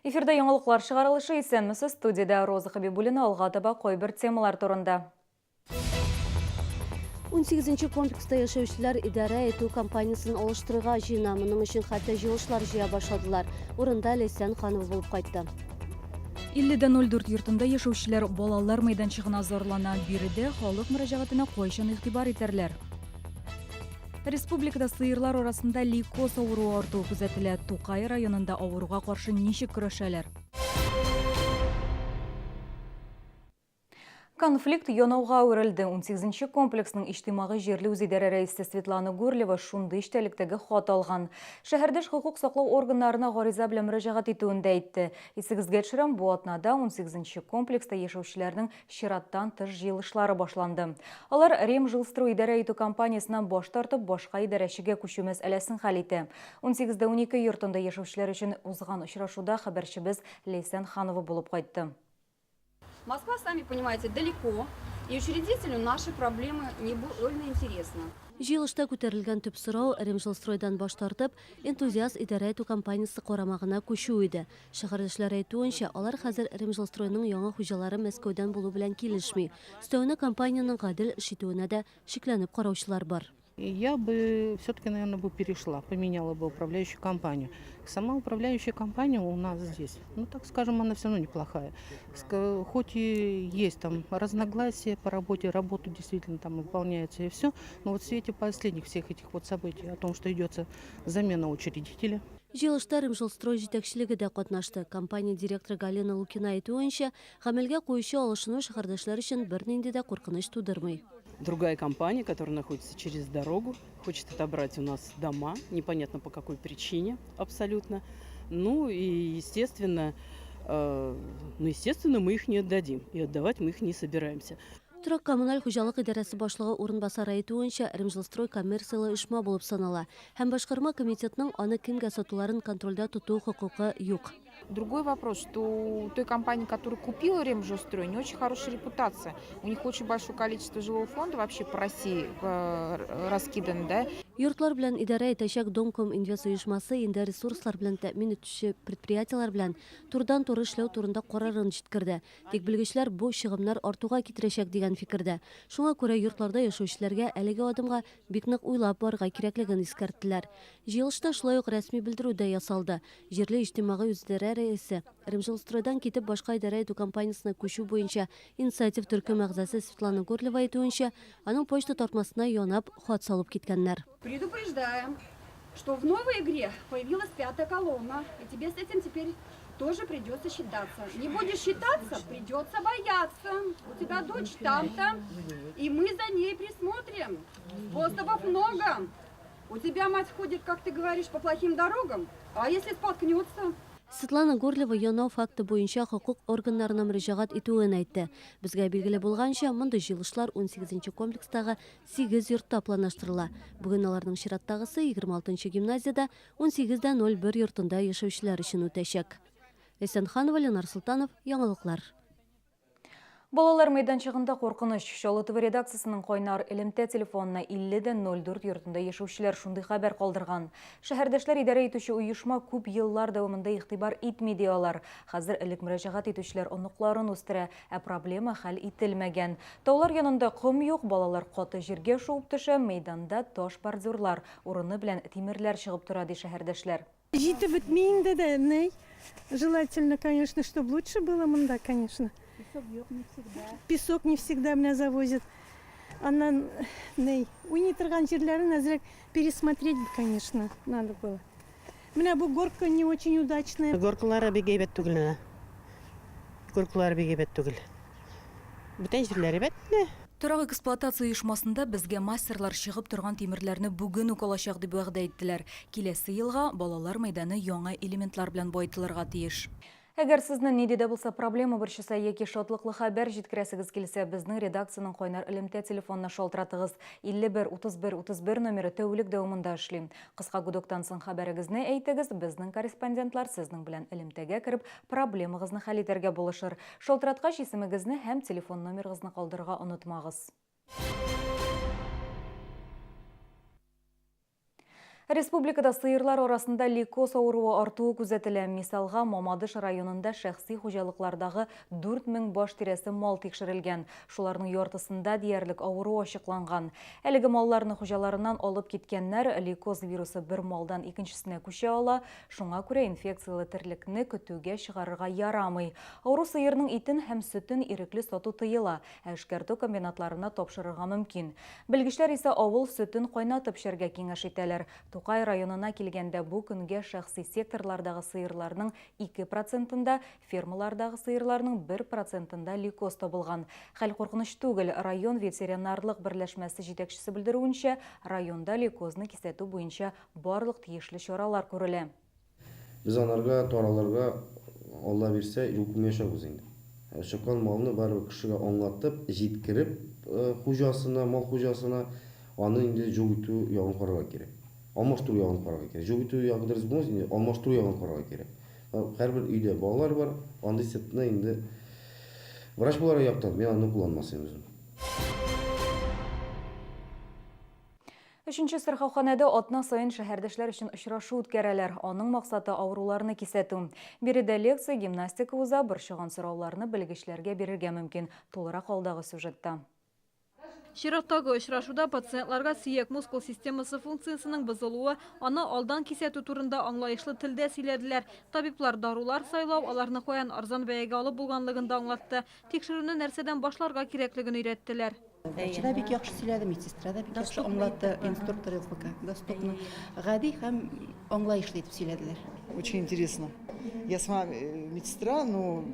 Эфирда яңалыклар чыгарылышы исәнмесез студиядә Роза Хабибуллина алга таба кайбер темалар турында. 18 комплекста яшәүчеләр идарә итү компаниясен алыштырырга җыена. Моның өчен хәтта җыелышлар җыя башладылар. Урында Ләйсән Ханова булып кайтты. 50,04 йортында яшәүчеләр балалар мәйданчыгына зарлана. Биредә халык мөрәҗәгатенә кайчан игътибар итәрләр? Республикада сыерлар арасында лейкоз авыруы артуы күзәтелә. Тукай районында авыруга каршы ничек көрәшәләр? Конфликт янауга әверелде. 18 комплексның иҗтимагый җирле үзидарә рәисе Светлана Гурлева шундый эчтәлектәге хат алган. Шәһәрдәш хокук саклау органнарына гариза белән мөрәҗәгать итүен дә әйтте. Исегезгә төшерәм, бу атнада 18 комплекста яшәүчеләрнең чираттан тыш җыелышлары башланды. Алар Ремжилстрой идарә итү компаниясеннән баш тартып, башка идарәчегә күчү мәсьәләсен хәл итә. Унсигездә 12 йортында яшәүчеләр өчен узган очрашуда хәбәрчебез Ләйсән Ханова булып кайтты. Москва, сами понимаете, далеко, и учредителю наши проблемы не больно интересны. Җыелышта күтәрелгән төп сорау, Ремжилстройдан баш тартып, Энтузиаст идарә итү компаниясе карамагына күчү иде. Шәһәрдәшләр әйтүенчә, алар хәзер Ремжилстройның яңа хуҗалары Мәскәүдән булу белән килешми. Өстәвенә компаниянең гадел эш итүенә дә шикләнеп караучылар бар. Я бы все-таки, наверное, бы перешла, поменяла бы управляющую компанию. Сама управляющая компания у нас здесь, ну, так скажем, она все равно неплохая. Хоть и есть там разногласия по работе, работу действительно там выполняется и все, но вот в свете последних всех этих вот событий о том, что идется замена учредителя, Җыелышта Ремжилстрой җитәкчелеге дә катнашты. Компания директоры Галина Лукина әйтүенчә, гамәлгә куючы алышыну шәһәрдәшләр өчен бернинди дә куркыныч тудырмый. Другая компания, которая находится через дорогу, хочет отобрать у нас дома, непонятно по какой причине абсолютно. Ну и, естественно, э, ну, естественно, мы их не отдадим. И отдавать мы их не собираемся. Торак-коммуналь хуҗалык идарәсе башлыгы урынбасары әйтүенчә, Ремжилстрой коммерцияле оешма булып санала һәм башкарма комитетның аны кемгә сатуларын контрольдә тоту хокукы юк. Другой вопрос, что у той компании, которая купила Ремжилстрой, не очень хорошая репутация. У них очень большое количество жилого фонда вообще по России э, раскидано, да. Йортлар белән идарә итәчәк Домком-Инвест оешмасы инде ресурслар белән тәэмин итүче предприятиеләр белән турыдан-туры эшләү турында карарын җиткерде. Тик белгечләр бу чыгымнар артуга китерәчәк дигән фикердә. Шуңа күрә йортларда яшәүчеләргә әлеге адымга бик нык уйлап барырга кирәклеген искәрттеләр. Җыелышта шулай ук рәсми белдерү дә ясалды. Җирле иҗтимагый үзидарә рәисе, Ремжилстройдан китеп башка идарә итү компаниясенә күчү буенча инициатив төркем әгъзасы Светлана Горлева әйтүенчә, аның почта тартмасына янап хат салып киткәннәр. Предупреждаем, что в новой игре появилась пятая колонна, и тебе с этим теперь тоже придется считаться. Не будешь считаться, придется бояться. У тебя дочь там-то, и мы за ней присмотрим. Способов много. У тебя мать ходит, как ты говоришь, по плохим дорогам, а если споткнется? Светлана Горлева янау факты буенча хокук органнарына мөрәҗәгать итүен әйтте. Безгә билгеле булганча, мондый җыелышлар 18 комплекстагы 8 йортта планлаштырыла. Бүген аларның чираттагысы 26 гимназиядә 18.01 йортында яшәүчеләр өчен үтәчәк. Ләйсән Ханова, Ленар Солтанов, Яңалыклар. Балалар мәйданчыгында куркыныч. Чаллы ТВ редакциясенең кайнар элемтә телефонына 50,04 йортында яшәүчеләр шундый хәбәр калдырган. Шәһәрдәшләр идарә итүче оешма күп еллар дәвамында игътибар итми ди алар. Хәзер элек мөрәҗәгать итүчеләр оныкларын үстерә, ә проблема хәл ителмәгән. Таулар янында ком юк, балалар каты җиргә шуып төшә, мәйданда таш бордюрлар, урыны белән тимерләр чыгып тора, ди шәһәрдәшләр. Җитеп бетми инде дә, ней. Желательно, конечно, чтобы лучше было монда, конечно. Песок юк, не всегда. Песок не всегда менә завозят. Аннан, ней, уйный торган җирләрен әзрәк пересмотреть бы, конечно, надо было. Менә бу горка не очень удачная. Горкалары бик әйбәт түгел менә. Горкалары бик әйбәт түгел. Бүтән җирләре әйбәт менә. Торак эксплуатация оешмасында безгә мастерлар чыгып торган тимерләрне бүген үк алачак дип вәгъдә иттеләр. Киләсе елга балалар мәйданы яңа элементлар белән баетылырга тиеш. Әгәр сезне нинди дә булса проблема борчыса яки шатлыклы хәбәр җиткерәсегез килсә, безнең редакциянең кайнар элемтә телефонына шалтыратыгыз. 51 31 31 номеры тәүлек дәвамында эшли. Кыска гудоктан соң хәбәрегезне әйтегез, безнең корреспондентлар сезнең белән элемтәгә кереп, проблемагызны хәл итәргә булышыр. Шалтыраткач исемегезне һәм телефон номерыгызны калдырырга онытмагыз. Республикада сыерлар арасында лейкоз авыруы артуы күзәтелә. Мисалга, Мамадыш районында шәхси хуҗалыклардагы 4000 баш тирәсе мал тикшерелгән. Шуларның яртысында диярлек авыру ачыкланган. Әлеге малларны хуҗаларыннан алып киткәннәр. Лейкоз вирусы бер малдан икенчесенә күчә ала. Шуңа күрә инфекцияле терлекне көтүгә чыгарырга ярамый. Авыру сыерның итен һәм сөтен ирекле сату тыела. Ә эшкәртү комбинатларына тапшырырга мөмкин. Белгечләр исә авыл сөтен кайнатып эчәргә киңәш итәләр. Тукай районына килгәндә, бу көнгә шәхси секторлардагы сыерларның ике процентында, фермалардагы сыерларның бер процентында лейкоз табылган. Хәл куркыныч түгел. Район ветеринарлык берләшмәсе җитәкчесе белдерүенчә, районда лейкозны кисәтү буенча барлык тиешле чаралар күрелә. Без анарга таралырга, Алла бирсә, юл куймаячакбыз инде. Чыккан малны барыбер кешегә аңлатып, җиткереп, хуҗасына, мал хуҗасына, аны инде юк итү ягын карарга кирәк. Алмаштыру ягын карарга кирәк. Юк итү ягы дөрес булмас инде, алмаштыру ягын карарга кирәк. Һәрбер өйдә балалар бар, андый сетны инде врач буларак яктан мин аны кулланмас идем үзем. Өченче сырхауханәдә атна саен шәһәрдәшләр өчен очрашу үткәрәләр. Аның максаты авыруларны кисәтү. Биредә лекция, гимнастика уза, борчыган сорауларны белгечләргә бирергә мөмкин. Тулырак алдагы сюжетта. Чираттагы очрашуда пациентларга сөяк-мускул системасы функциясенең бозылуы, аны алдан кисәтү турында аңлаешлы телдә сөйләделәр. Табиблар дарулар сайлау, аларны каян арзан бәягә алып булганлыгын да аңлатты. Тикшерүне нәрсәдән башларга кирәклеген өйрәттеләр. Врач да бик яхшы сөйләде, медсестра да бик яхшы аңлатты, инструктор ЛФК. Доступно, гади һәм аңлаешлы итеп сөйләделәр. Очень интересно. Я сама э, медсестра, но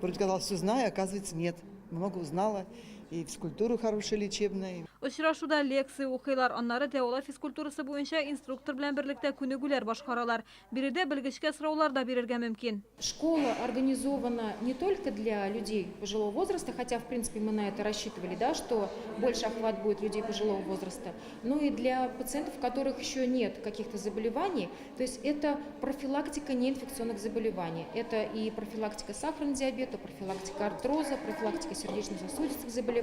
вроде казалось, все знаю, оказывается, нет. Много узнала. И физкультуру хорошая лечебная. Очрашуда лекция укыйлар, аннары дәвалау физкультурасы буенча инструктор белән берлектә күнегүләр башкаралар. Биредә белгечкә сораулар да бирергә мөмкин. Школа организована не только для людей пожилого возраста, хотя, в принципе, мы на это рассчитывали, да, что больше охват будет людей пожилого возраста, но и для пациентов, у которых еще нет каких-то заболеваний. То есть это профилактика неинфекционных заболеваний. Это и профилактика сахарного диабета, профилактика артроза, профилактика сердечно-сосудистых заболеваний.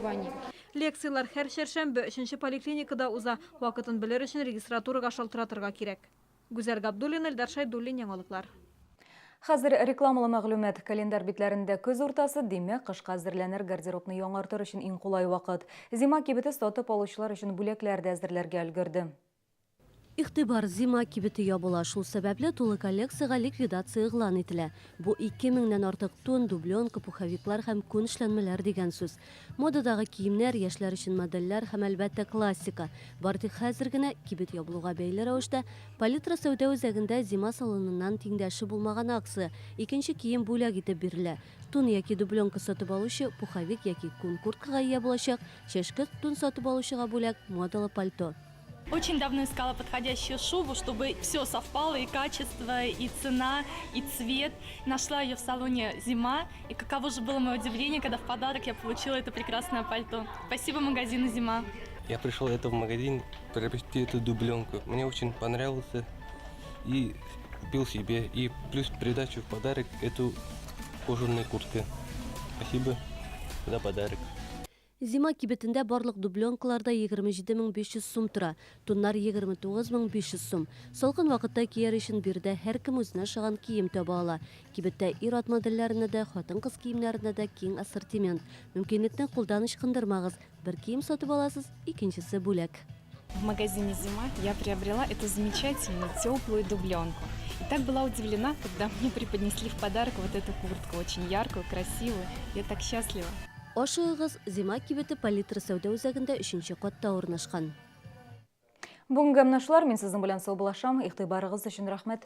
Лекцияләр һәр чәршәмбе өченче поликлиникада уза. Вакытын белер өчен регистратурага шалтыратырга кирәк. Гүзәл Габдуллина, Элдар Шәйдуллин, Яңалыклар. Хәзер рекламалы мәгълүмат. Календарь битләрендә көз уртасы, димәк, кышка әзерләнер гардеробны яңартыр өчен иң кулай вакыт. Зима кибете сатып алучылар өчен бүләкләр дә әзерләргә өлгерде. Игътибар, Зима кибете ябыла, шул сәбәпле тулы коллекциягә ликвидация игълан ителә. Бу ике меңнән артык тун, дубленка, пуховиклар һәм күн эшләнмәләр дигән сүз. Модадагы киемнәр, яшьләр өчен модельләр һәм, әлбәттә, классика. Бары тик хәзер генә, кибет ябылуга бәйле рәвештә, Палитра сәүдә үзәгендә Зима салоныннан тиңдәше булмаган акция, икенче кием бүләк итеп бирелә. Тун яки дубленка сатып алучы пуховик яки күн курткага ия булачак, чәшке тун сатып алучыга бүләк, модалы пальто. Очень давно искала подходящую шубу, чтобы все совпало, и качество, и цена, и цвет. Нашла ее в салоне «Зима», и каково же было мое удивление, когда в подарок я получила это прекрасное пальто. Спасибо магазину «Зима». Я пришел это в магазин приобрести эту дубленку. Мне очень понравился и купил себе. И плюс придачу в подарок эту кожаную куртку. Спасибо за подарок. Зима кибетендә барлык дубленкалар да 27500 сум тора, туннар 29500 сум. Салкын вакытта кияр өчен биредә һәркем үзенә ошаган кием таба ала. Кибеттә ир-ат модельләренә дә, хатын-кыз киемнәренә дә киң ассортимент. Мөмкинлекне кулдан ычкындырмагыз, бер кием сатып аласыз, икенчесе бүләк. В магазине «Зима» я приобрела эту замечательную теплую дубленку. И так была удивлена, когда мне преподнесли в подарок вот эту куртку, очень яркую, красивую. Я так счастлива. Ашыгыгыз, Зима кибете Палитра сәүдә үзәгендә өченче катта урнашкан. Бүгенгә менә шулар, мин сезнең белән саубуллашам. Игътибарыгыз өчен рәхмәт.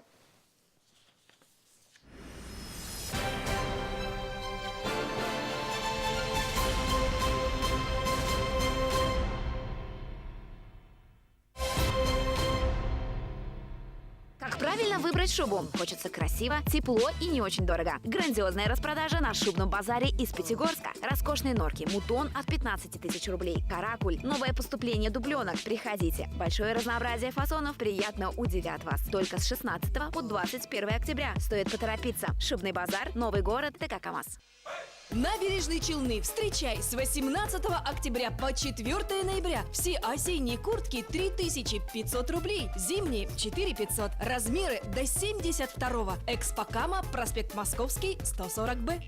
Как правильно выбрать шубу? Хочется красиво, тепло и не очень дорого. Грандиозная распродажа на шубном базаре из Пятигорска. Роскошные норки, мутон от 15 тысяч рублей, каракуль, новое поступление дубленок. Приходите. Большое разнообразие фасонов приятно удивят вас. Только с 16 по 21 октября. Стоит поторопиться. Шубный базар, Новый город, ТК КамАЗ. Набережные Челны. Встречай с 18 октября по 4 ноября. Все осенние куртки 3500 рублей, зимние 4500. Размеры до 72-го. Экспокама, проспект Московский, 140Б.